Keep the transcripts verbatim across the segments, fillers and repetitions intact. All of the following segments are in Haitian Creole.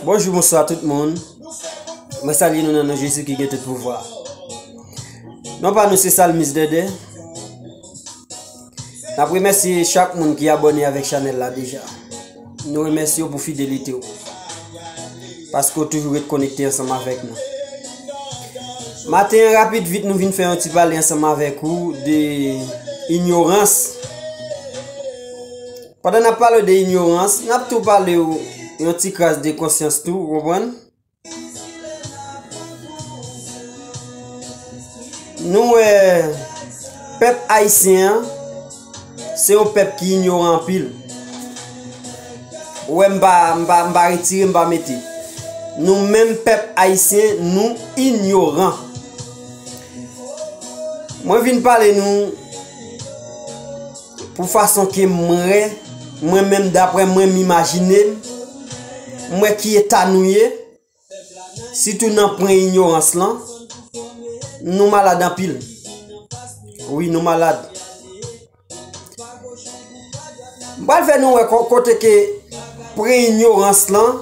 Bonjou, bonswa tout moun. Mwen salye nou nan non Jezi ki gen tout pouvwa. Non pa nou se Salmis Dèdè. N ap remèsye chak moun ki abòne avèk chanèl la deja. Nou remèsye w pou fidelite w. Paske w toujou ret konekte ansanm avèk nou. Maten an, rapid vit, nou vin fè yon ti pale ansanm avèk ou de inyorans. Pandan n ap pale w de inyorans, n ap tou pale w yon ti kras de konsyans tou, ou konprann? Nou wè pèp ayisyen an, se yon pèp ki inyoran anpil. Ou wè, m pa, m pa, m pa retire, m pa mete. Nou menm pèp ayisyen, nou inyoran. Mwen vin pale nou pou fason ke m wè, mwen menm, daprè mwen, m imajine m, m wè ki eta nou ye, sitou nan pwen inyorans lan, nou malad anpil. Wi, nou malad. M pral fè nou wè ko-, kote ke pwen inyorans lan,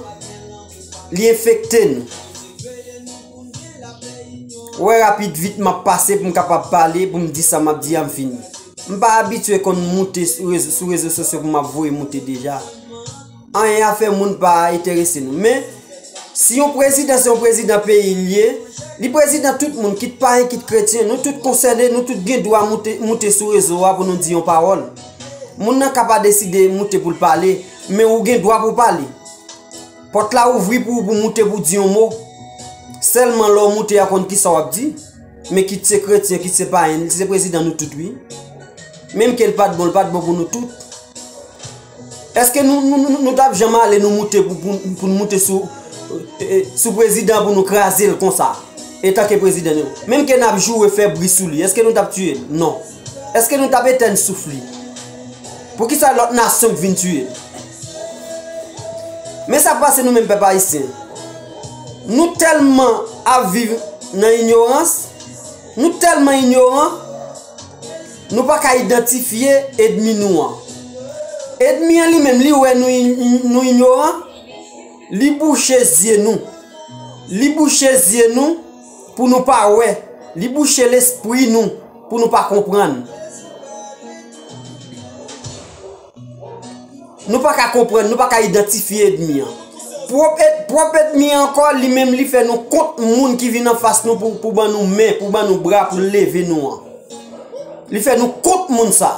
li enfekte nou. Wè, rapid vit m ap pase pou m kapab pale, pou m di sa m ap di a, m fini. M pa abitye konn moute sou rezo, sou rezo sosyo pou m ap voye moute deja. Anyen afè moun pa enterese nou. Men, si yon prezidan se yon prezidan peyi l ye, li prezidan tout moun, kit payen, kit kretyen, nou tout konsène, nou tout gen dwa moute, moute sou rezo a pou nou di yon pawòl. Moun nan ka pa deside moute pou l pale, men ou gen dwa pou w pale. Pòt la ouvri pou ou pou moute pou di yon mo. Sèlman lè w moute a konn kisa w ap di. Men kit se kretyen, kit se payen, li se prezidan nou tout, wi. Menm ke l pa t bon, l pa t bon pou nou tout. Èske nou, nou, nou, nou t ap janm ale nou moute pou, pou, pou n moute sou, e, e, sou prezidan pou nou kraze l konsa? Etanke prezidan nou. Menm ke n ap joure, fè bri sou li, èske nou t ap tiye l? Non. Èske nou t ap etèn souf li? Poukisa lòt nasyon k vin tiye l? Men sa k pase nou menm pèp ayisyen. Nou tèlman ap viv nan inyorans, nou tèlman inyoran, nou pa ka idantifye ènmi nou an. Ènmi an li menm, li wè nou in-, nou inyoran, li bouche zye nou. Li bouche zye nou pou nou pa wè. Li bouche lespri nou pou nou pa konprann. Nou pa ka konprann, nou pa ka idantifye ènmi an. Pwòp èn-, pwòp ènmi an ankò, li menm li fè nou kont moun ki vin anfas nou pou, pou ban nou men, pou ban nou bra, pou leve nou an. Li fè nou kont moun sa.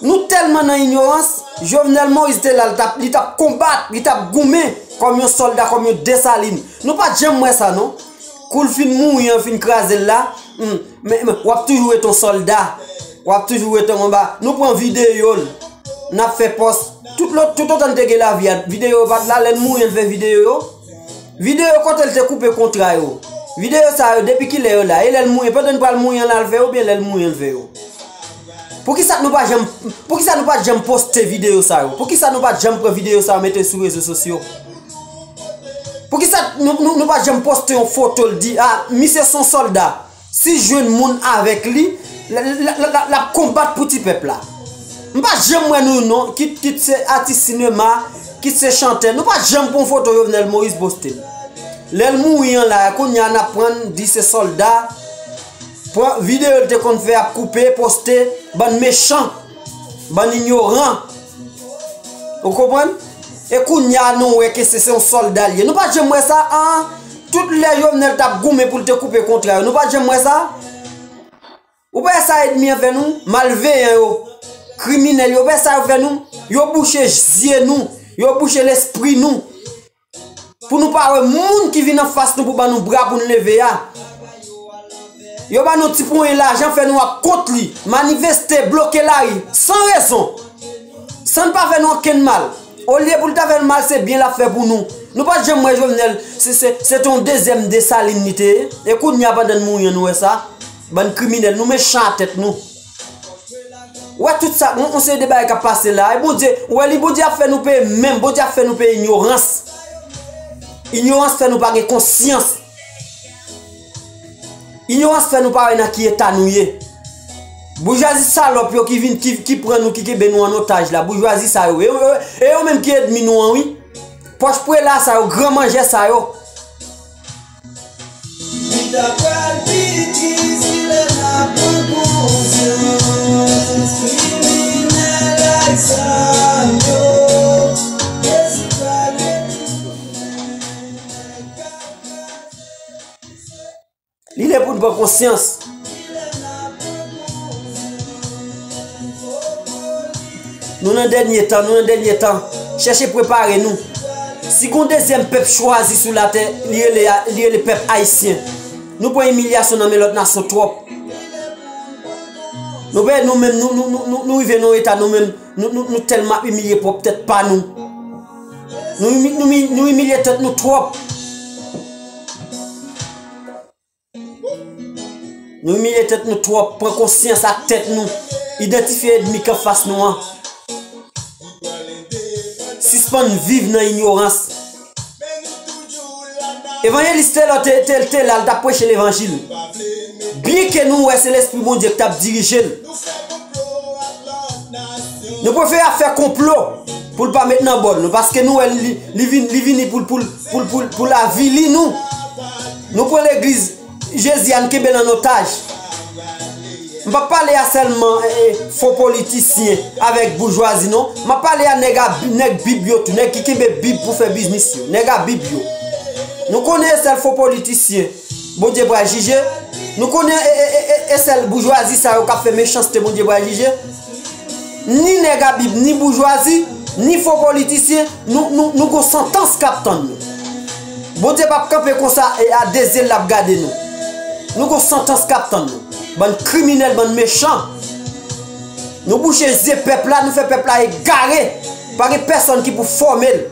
Nou tèlman nan inyorans, Jovenel Moïse te la, li t ap, li t ap konbat, li t ap goumen kòm yon sòlda, kòm yon Desalin. Nou pa t janm wè sa, non. Kou l fin mouri an, fin kraze l la, hmm, men, men, w ap toujou ret yon sòlda. W ap toujou ret yon konba. Nou pran videyo l. N ap fè pòs. Tout lòt, toutotan n te gen lavi a, videyo yo pa t la, lè n mouri an, n fè videyo yo. Videyo kote l te koupe kontra yo. Videyo sa yo, depi kilè yo la? E lè l mouri, pandan n pral mouri an, l al fè yo, oubyen lè l mouri an, l fè yo? Poukisa nou pa janm, poukisa nou pa janm poste videyo sa yo? Poukisa nou pa janm pran videyo sa yo, mete sou rezo sosyo? Poukisa nou, nou, nou pa janm poste yon foto l di, a, misye se yon sòlda? Si jwenn moun avèk li, l, l, l, l, l ap konbat pou ti pèp la. M pa janm wè nou non, kit, kit se atis sinema, kit se chantè, nou pa janm pran foto Jovenel Moïse poste l. Lè l mouri an la, kounye a n ap pran di se sòlda, pran videyo l te konn fè ap koupe, poste, bann mechan, bann inyoran. Ou konprann? E kounye a nou wè ke se, se yon sòlda l ye. Nou pa t janm wè sa, an? Tout lè Jovenel t ap goumen pou l te koupe kontra yo, nou pa t janm wè sa? Ou pa wè sa ènmi an fè nou? Malveyan yo, kriminèl yo, ou pa wè sa yo fè nou? Yo bouche zye nou, yo bouche lespri nou. Pou nou pa wè moun ki vin anfas nou pou ban nou bra pou n leve a. Yo ba nou ti ponyen lajan, fè nou ap kont li, manifeste, bloke lari, san rezon. San n pa fè nou okenn mal. Olye pou l ta fè n mal, se byen l ap fè pou nou. Nou pa t janm wè Jovenel, se, se, se te yon dezyèm Desalin li te ye. E kounye a, pandan n mouri an, nou wè sa. Bann kriminèl, nou mechan a tèt nou. Ou wè tout sa, yon, yon seri de bagay k ap pase la. E Bondye, ou wè li, Bondye ap fè nou peye menm, Bondye ap fè nou peye inyorans. Inyorans fè nou pa gen konsyans. Inyorans fè nou pa wè nan ki eta nou ye. Boujwazi salòp yo ki vin, ki, ki pran nou, ki kenbe nou an otaj la. Boujwazi sa yo. E yo, e yo menm ki ènmi nou an, wi. Pòch prela sa yo, gran manjè sa yo. Li ta pral pi difisil lè n ap pran konsyans. Kriminèl ak zam yo. Jezi pral retounen. Li lè pou n pran konsyans. Nou nan dènye tan, nou nan dènye tan. Chèche prepare nou. Si gon dezyèm pèp chwazi sou latè, li rele, li rele pèp ayisyen. Nou pran imilyasyon nan men lòt nasyon twòp. Nou pè nou menm, nou, nou, nou, nou, nou rive nan yon eta nou menm, nou, nou, nou tèlman ap imilye pwòp tèt pa nou. Nou, imi- nou, mi- nou imilye tèt nou twòp. Nou imilye tèt nou twòp, pran konsyans ak tèt nou, idantifye ènmi k anfas nou an. Sispann viv nan inyorans. Evanjelis Telò te, te, te la, l t ap preche levanjil. Byenke nou wè se Lespri Bondye k t ap dirije l. Nou prefere ap fè konplo pou l pa met nan bòl nou, paske nou wè li, li, vin, li vini pou l, pou l, pou l, pou l, pou l avili nou. Nou pran legliz Jezi a, n kenbe l an otaj. M p ap pale a sèlman, e, e, fo politisyen avèk boujwazi, non. M ap pale a nèg a, nèg Bib yo tou, nèg ki kenbe Bib pou fè biznis yo, nèg a Bib yo. Nou konnen e sèl fo politisyen Bondye pral jije. Nou konnen e, e, e, e, e sèl boujwazi sa yo k ap fè mechanste Bondye pral jije. Ni nèg a Bib, ni boujwazi, ni fo politisyen, nou, nou, nou gon santans k ap tann nou. Bondye p ap kanpe konsa e a de zye l l ap gade nou. Nou gon santans k ap tann nou. Bann kriminèl, bann mechan. Nou bouche zye pèp la, nou fè pèp la egare. Pa gen pèsonn ki pou fòme l.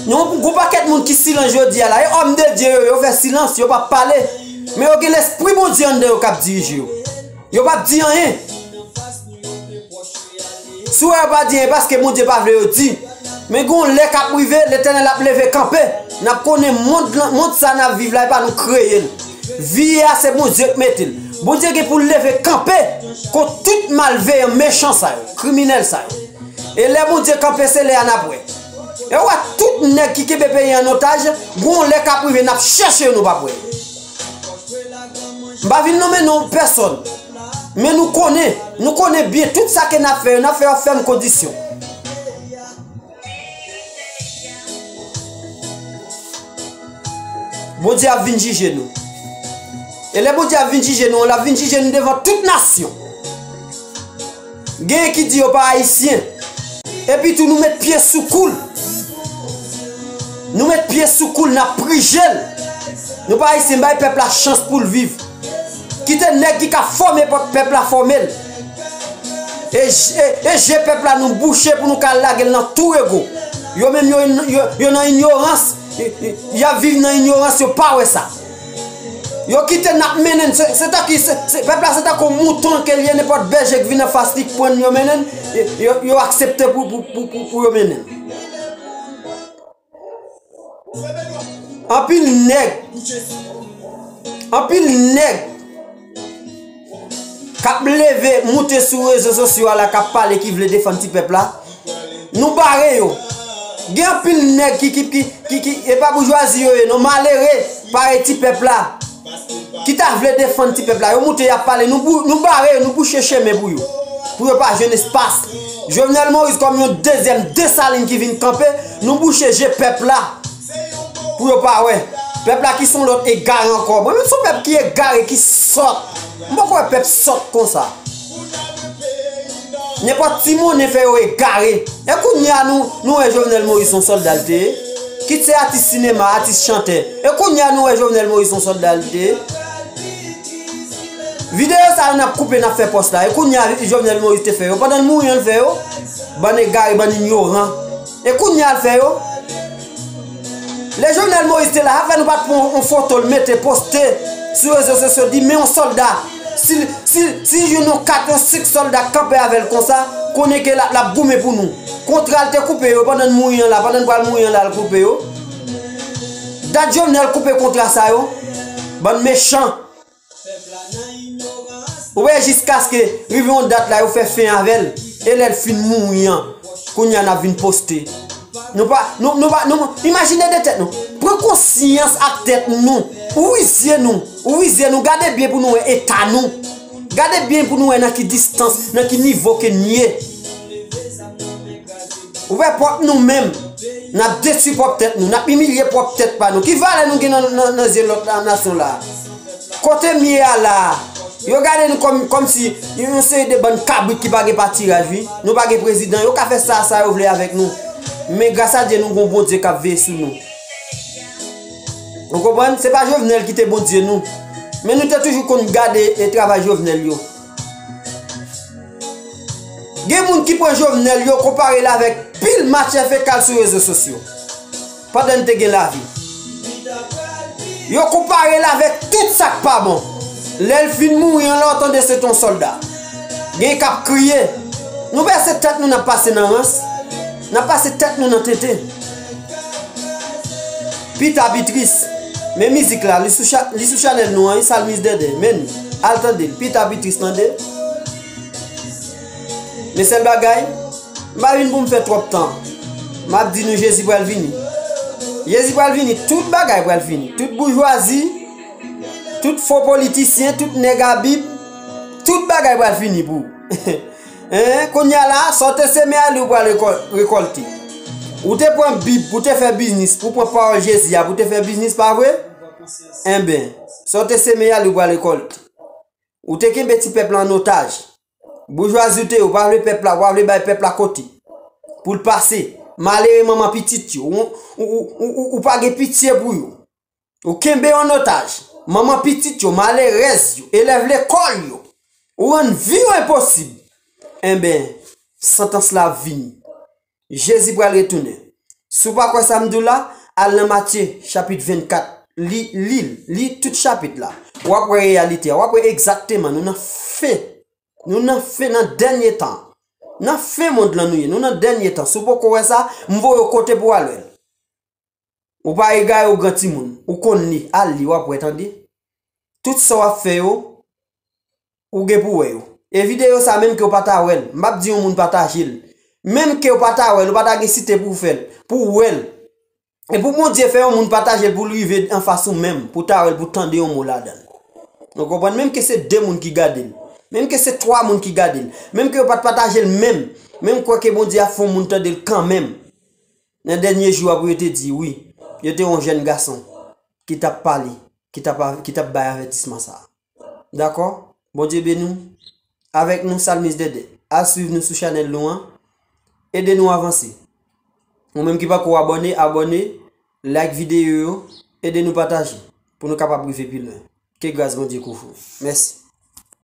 Nou gon pakèt moun ki silans jodi a la. E òm de Dye yo, yo fè silans, yo p ap pale. Men yo gen Lespri Bondye anndan yo k ap dirije yo. Yo p ap di anyen. Si w wè yo pa di anyen, paske Bondye pa vle yo di. Men gon lè k ap rive, Letènèl ap leve kanpe. N ap konnen mond lan, mond sa n ap viv la, e pa nou kreye l. Vi a, se Bondye k mete l. Bondye gen pou l leve kanpe kont tout malveyan, mechan sa yo, kriminèl sa yo. E lè Bondye kanpe, se lè a n ap wè. E w wè tout nèg ki kenbe peyi an otaj, gon lè k ap rive, n ap chèche yo, nou p ap wè yo. M pa vin nonmen non pèsonn. Men nou konnen, nou konnen byen tout sa ke n ap fè yo, n ap fè yo fèm kondisyon. Bondye ap vin jije nou. E lè Bondye ap vin jije nou, l ap vin jije nou devan tout nasyon. Genyen ki di yo pa ayisyen. Epi tou nou met pye sou kou l. Nou met pye sou kou l, n ap prije l. Nou pa ayisyen, bay pèp la chans pou l viv. Kite nèg ki ka fòme pèp la fòme l. E, e, e je pèp la nou bouche pou nou ka lage l nan tou rego. Yo menm yo, yo, yo nan inyorans. Y, y, y ap viv nan inyorans, yo pa wè sa. Yo kite n ap mennen n, se, se tankou, se, se, pèp la se tankou mouton ke l ye, nenpòt bèje k vin anfas li k pran n, yo mennen n, yo, yo, yo aksepte pou, pou, pou, pou, pou yo mennen n. Anpil nèg, anpil nèg k ap leve, moute sou rezo sosyo a la, k ap pale, ki vle defann ti pèp la. Nou bare yo. Gen anpil nèg ki, ki, ki, ki, ki, e pa boujwazi yo ye, non, malere, parèy ti pèp la, ki ta vle defann ti pèp la. Yo moute, y ap pale, nou bou-, nou bare yo, nou bouche chemen pou yo. Pou yo pa jwenn espas. Jovenel Moïse kòm yon dezyèm Desalin ki vin kanpe, nou bouche je pèp la. Pou yo pa wè. Pèp la ki se yon lòt egare ankò. Mwen menm se yon pèp ki egare, ki sòt. M poko wè pèp sòt konsa. Nenpòt ti monnen fè yo egare. E kounye a nou, nou wè Jovenel Moïse se yon sòlda l te ye. Kit se atis sinema, atis chantè. E kounye a nou wè Jovenel Moïse se yon sòlda l te ye. Videyo sa yo n ap koupe, n ap fè pòs la. E kounye a Jovenel Moïse te fè yo. Pandan l mouri an l fè yo. Bann egare, bann inyoran. E kounye a l fè yo. Lè Jovenel Moïse te la, afè nou pa t pran yon foto l mete poste sou rezo sosyo, di men yon sòlda. Si, si, si jwenn yon kat, yon senk sòlda k kanpe avè l konsa, konnen ke l ap, l ap goumen pou nou. Kontra l te koupe yo pandan l mouri an la, pandan l pral mouri an la, l koupe yo. Dat Jovenel koupe kontra sa yo, bann mechan. Ou wè jiskaske rive yon dat la yo fè fen avè l. E lè l fin mouri an, kounye a n ap vin poste. Nou pa, nou, nou pa, nou, imajine de tèt nou. Pran konsyans ak tèt nou. Ouvri zye nou. Ouvri zye nou. Gade byen pou nou wè eta nou. Gade byen pou nou wè nan ki distans, nan ki nivo ke n ye. Ou wè pwòp nou menm. N ap detwi pwòp tèt nou. N ap imilye pwòp tèt pa nou. Ki valè nou gen nan, nan, nan zye lòt la, nasyon la? Kote m ye a la a, yo gade nou kòm, kòmsi yon seri de bann kabrit ki pa gen patiraj, wi. Nou pa gen prezidan, yo ka fè sa, sa yo vle avèk nou. Men gras a Dye, nou gon Bondye k ap veye sou nou. Ou konprann? Se pa Jovenel ki te Bondye nou. Men nou te toujou konn gade e travay Jovenel yo. Gen moun ki pran Jovenel, yo konpare l avèk pil matyè fekal sou rezo sosyo. Pandan n te gen lavi. Yo konpare l avèk tout sa k pa bon. Lè l fin mouri an, lè w tande se t on sòlda. Gen k ap kriye. Nou bese tèt nou, n ap pase nan rans. N ap pase tèt nou nan tenten. Pita pi tris. Men mizik la, li sou cha-, li sou chanèl nou an, wi, Salmis Dèdè. Men, al tande l. Pita pi tris, tande. Men sèl bagay, m pa vin pou m fè twòp tan. M ap di nou Jezi pral vini. Jezi pral vini, tout bagay pral fini. Tout boujwazi, tout fo politisyen, tout nèg a Bib, tout bagay pral fini pou ou. Hein, kounye a la, sa w te seme a li ou pral rekò-, rekòlte. Ou te pran Bib pou te fè biznis, pou pran pawòl Jezi a pou te fè biznis, pa vre? Enben, sa w te seme a li ou pral rekòlte. Ou te kenbe ti pèp la an otaj. Boujwazi w te ye, ou pa vle pèp la, ou pa vle bay pèp la kote pou l pase. Malere manman pitit yo, ou, ou, ou, ou, ou pa gen pitye pou yo. Ou kenbe yo an otaj. Manman pitit yo, malerèz yo, elèv lekòl yo. Ou rann vi yo enposib. Enben, santans la ap vini. Jezi pral retounen. Si w pa kwè sa m di w la, al nan Matye, chapit vennkat. Li, li l, li tout chapit la. W ap wè reyalite a. W ap wè egzakteman nou nan fen. Nou nan fen, nan dènye tan. Nan fen mond lan nou ye. Nou nan dènye tan. Si w poko wè sa, m voye w kote pou w al wè l. Ou pa egare, ou gran timoun. Ou konn li. Al li, w ap wè, tande. Tout sa w ap fè yo, ou gen pou wè yo. E videyo sa, menm ke w pa ta wè l, m p ap di yon moun pataje l. Menm ke w pa ta wè l, ou pa ta gen site pou w fè l, pou w wè l. E pou Bondye fè yon moun pataje l pou l rive anfas ou menm, pou w ta wè l, pou w tande yon mo ladan l. Ou konprann? Menm ke se de moun ki gade l, menm ke se twa moun ki gade l, menm ke yo pa t pataje l menm, men m kwè ke Bondye ap fè yon moun tande l kanmenm. Nan dènye jou a pou yo te di, wi, yo te yon jèn gason ki t ap pale, ki t ap, ki t ap bay avètisman sa a. Dakò? Bondye beni w. Avèk nou, Salmis Dèdè. Al swiv nou sou chanèl nou an. Ede nou avanse. Ou menm ki pako abòne, abòne, like videyo yo, ede nou pataje pou nou kapab rive pi lwen. Ke gras Bondye kouvri w. Mèsi.